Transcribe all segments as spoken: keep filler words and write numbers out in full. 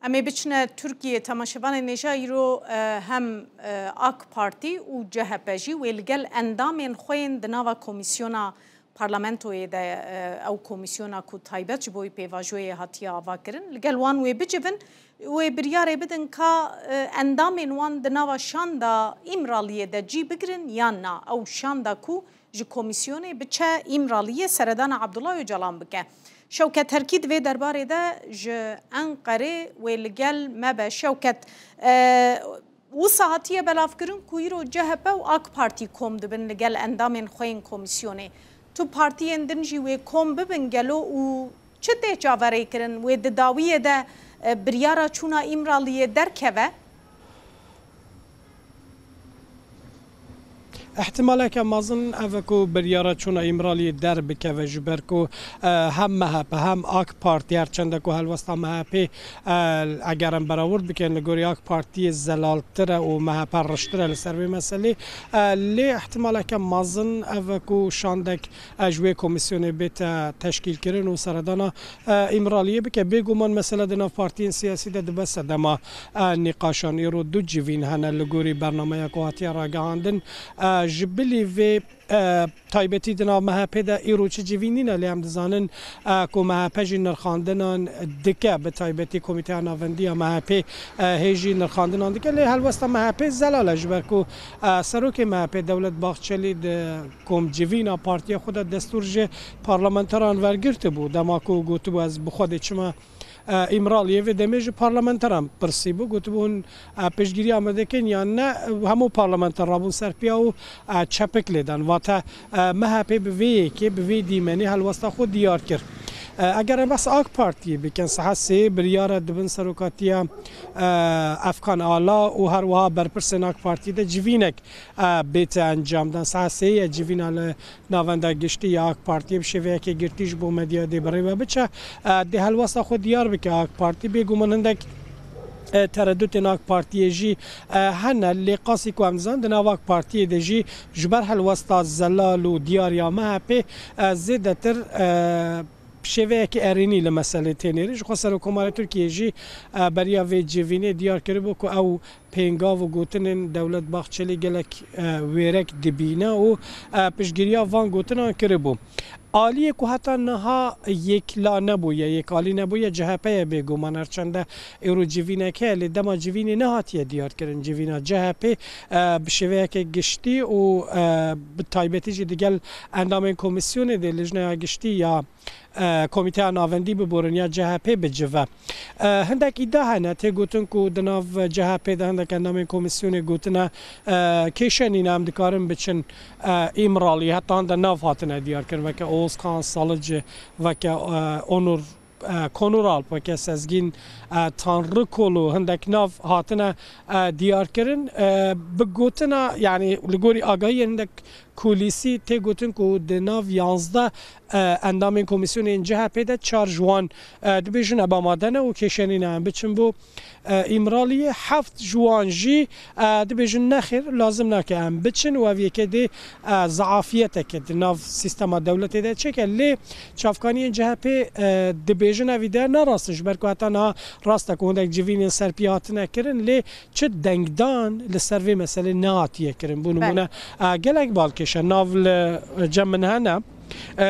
Em ê biçine Tirkiyê. Temaşevanên hêja, îro, e, hem, e, AK Partî û C H P jî wê li gel endamên xwe yên di nava komîsyona parlamentoyê de, e, ew komîsyona ku taybet ji bo wî pêvajoyê hatiye avakirin, li gel wan wê bicivin, wê biryarê bidin ka, e, endamên wan di nava şanda Îmraliyê de cî bigirin yan na. Ew şanda ku ji komîsyonê biçe Îmraliyê seredana Abdullah Ocalan bike. Şewket Herkî di vê derbarê de ji Enqerê wê li gel me be. Şewket, e, wisa hatiye belavkirin ku îro C H P û AK Partî kom dibin li gel endamên xwe yên komîsyonê. Tu partiyên din jî wê kom bibin gelo û çi tê çaverêkirin? Wê di dawiyê de, e, biryara çûna Îmraliyê derkeve? Îhtimaleke mezin ev e ku biryara çûna Îmraliyê derbikeve, ji ber ku, e, hem M H P hem AK Partî, her çende ku helwesta M H P, e, eger em berawird bikin, li gorî AK Partiyê zelaltir e û M H P riştir e li ser vê meselê. E, lê îhtimaleke mezin ev e ku şandek, e, ji wê komîsyonê bête teşkîlkirin û seredana e, Îmraliyê bike. Bêguman mesele di nav partiyên siyasî de dibe sedema, e, nîqaşan. Îro du civîn hene li gorî bernameya ku hatiye ragihandin. E, ji bilî vê, e, taybetî di nav M H P de îro çi civîn nîne, lê em dizanin, e, ku M H P jî nirxandinan dike, bi taybetî Komîteya Navendî ya M H P, e, hê jî nirxandinan dike. Lê helwesta M H P zelal e, ji ber ku, e, serokê M H P Dewlet Bahçelî di komcivîna partiya xwe de destûr ji parlamenteran wergirtibû. Dema ku gotibû, ez bi xwe dê çima, e, Îmraliyê, vê demê ji parlamenteran pirsîbû. Gotibû, hûn, e, piştgiriya me dikin yan ne? Hemû parlamenter rabûn ser piya û, e, çepik lê dan. Vate, e, M H P bi vê yekê, bi vê dîmenê helwesta xwe diyar kir. E, eger em behsa AK Partiyê bikin, saet sê biryara dibin serokatiya, e, Efkan Ala û her wiha berpirsên AK Partiyê de civînek, e, bête encamdan. Saet sê ye civîna li Navenda Giştî ya AK Partiyê bi şêveyeke girtî ji bo medyayê dê bi rê ve biçe, e, dê helwesta xwe diyar bike AK Partî. Bêguman hindek, e, teredutên AK Partiyê jî, e, hene, lê qasî ku em dizanin di nav AK Partiyê de jî ji ber helwesta zelal û diyar ya M H P, e, zêdetir, e, şêveyeke erênî li meselê tê nêrîn. Jixwe Serokkomara Tirkiyê jî, e, beriya vê civînê diyar kiribû ku ew pêngav û gotinên Dewlet Bahçelî gelek, e, wêrek dibîne û, e, piştgiriya van gotinan kiribû. Aliyê ku heta niha yekla nebûye, yekalî nebûye, C H P ye bêguman, her çende îro civînek heye, lê dema civînê nehatiye diyarkirin, civîna C H P, e, bi şêveyeke giştî û, e, bi taybetî jî digel endamên komîsyonê dê Lijneya Giştî ya, e, Komîteya Navendî biborin ya C H P bicive. E, hindek îdia hene, tê gotin ku di nav C H P de hindek endamên komîsyonê gotine, e, kêşe nîne, em dikarin biçin, e, Îmralî, heta hinde nav hatine diyarkirin, weke Oğuzkan Salıcı, weke, e, Onur, e, Konuralp, weke Sezgîn, e, Tanrıkolu, hindek nav hatine, e, diyarkirin. E, bi gotina, yanî li gorî agahiyên hindek kulîsî tê gotin ku di nav yanzdeh, e, endamên komîsyonên C H P de çar ji wan, e, dibêjin eba made ne û kêşe nîne em biçin bo, e, Îmraliyê. Heft ji wan jî, e, dibêjin nexêr, lazim nake em biçin û ev yeke dê, e, zeafiyeteke di nav sîstema dewletê de çêke. Lê çavkaniyên C H P, e, dibêjin ev îdia ne rast in, ji ber ku heta niha rast e ku hindek civînên serpî hatine kirin, lê çi dengdan li ser vê meselê nehatiye kirin. Bo nimûne, e, gelek balkêş e, nav li, e, cem min hene. E,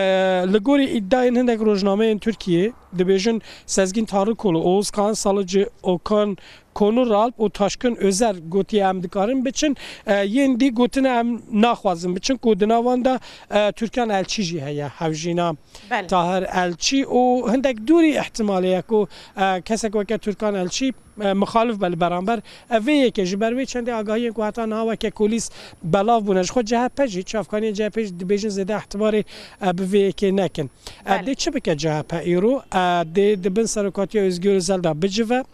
li gorî îdiayên hindek rojnameyên Tirkiyê dibêjin Sezgîn Tanrıkolu, Oğuzkan Salıcı, Okan Konuralp û Taşkın Özer gotiye em dikarin biçin. E, yên dî gotine em naxwazin biçin ku di nav wan de, e, Türkan Elçi jî heye, hevjîna Tahir Elçi û hindek dûrî îhtimalê ye ku, e, kesek weke Türkan Elçi e, mixalif be li beramber. E, vê yekê ji ber wê çendê agahiyên ku heta niha weke kulîs belav bûne. Ji xwe C H P jî, çavkaniyên C H P jî dibêjin zêde îhtibarê, e, bi vê yekê nekin. E, dê çi bike C H P îro? E, dê di bin serokatiya Özgür Özel de bicive.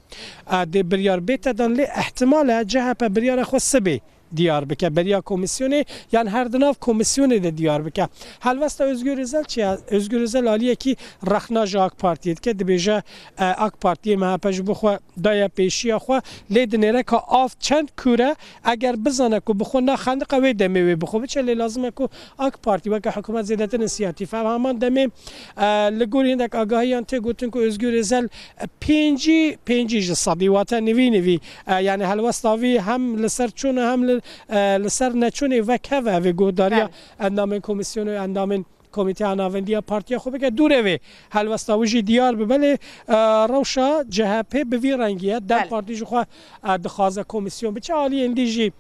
E, dê biryar bête dan, lê îhtimal e C H P biryara xwe sibê diyar bike. Beriya komîsyonê yan her di nav komîsyonê de diyar bike. Helwesta Özgür Özel çi ye? Özgür Özel aliyekî rexna ji AK Partiyê dike. Dibêje, e, AK Partiyê M H P ji bo xwe daye pêşiya xwe, lê dinêre ka av çend kûr e, eger bizane ku bi xwe naxendiqe wê demê wê bi xwe biçe, lê lazim e ku AK Partî weke hikûmet zêdetir însiyatîf e. Heman demê, e, li gorî hindek agahiyan tê gotin ku Özgür Özel, e, pêncî, pêncî ji sedî, wate nivî nivî, e, yani helwesta vî hem li ser çûnê hem li, e, li ser neçûnê wek hev e vê guhdariya Belê. endamên komîsyonê û endamên Komîteya Navendî ya partiya xwe bike dûrê wê. Helwesta wî jî diyar bibe, lê, e, rewşa C H P bi vî rengî ye. DEM Belê. Partî ji xwe, e, dixwaze komîsyon biçe. Aliyên dî jî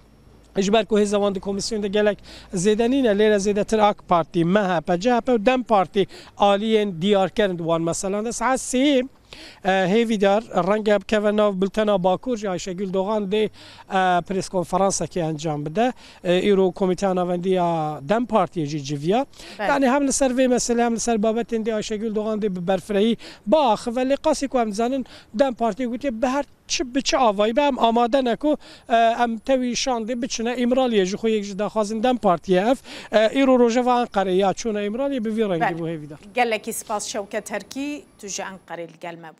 ji ber ku hêza wan di komîsyon de gelek zêde nîne, lê re zêdetir AK Partî, M H P, C H P û DEM Partî aliyên diyarker in di wan meselan de. Saet sêyê, e, hêvîdar renge bikeve nav bultena Bakur jî Ayşegül Doğan dê, e, preskonferansekê encam bide. E, îro Komîteya Navendî ya DEM Partiyê jî civiya. Belê. Yani hem li ser vê meselê hem li ser babetên dî Ayşegül Doğan dê bi berfirehî biaxive. Lê qasî ku em dizanin DEM Partiyê gotiye bi her çi, bi çi avayî be em amade ne ku, e, em tevî şandê biçine Îmraliyê, ji xwe yek ji daxwazên DEM Partiyê ev. E, îro rojeva Enqerê ya çûna Îmraliyê bi vî rengî Belê. bû hêvîdar. Gelekî spas Şewket Herkî, tu ji Enqerê li gel me bûyî.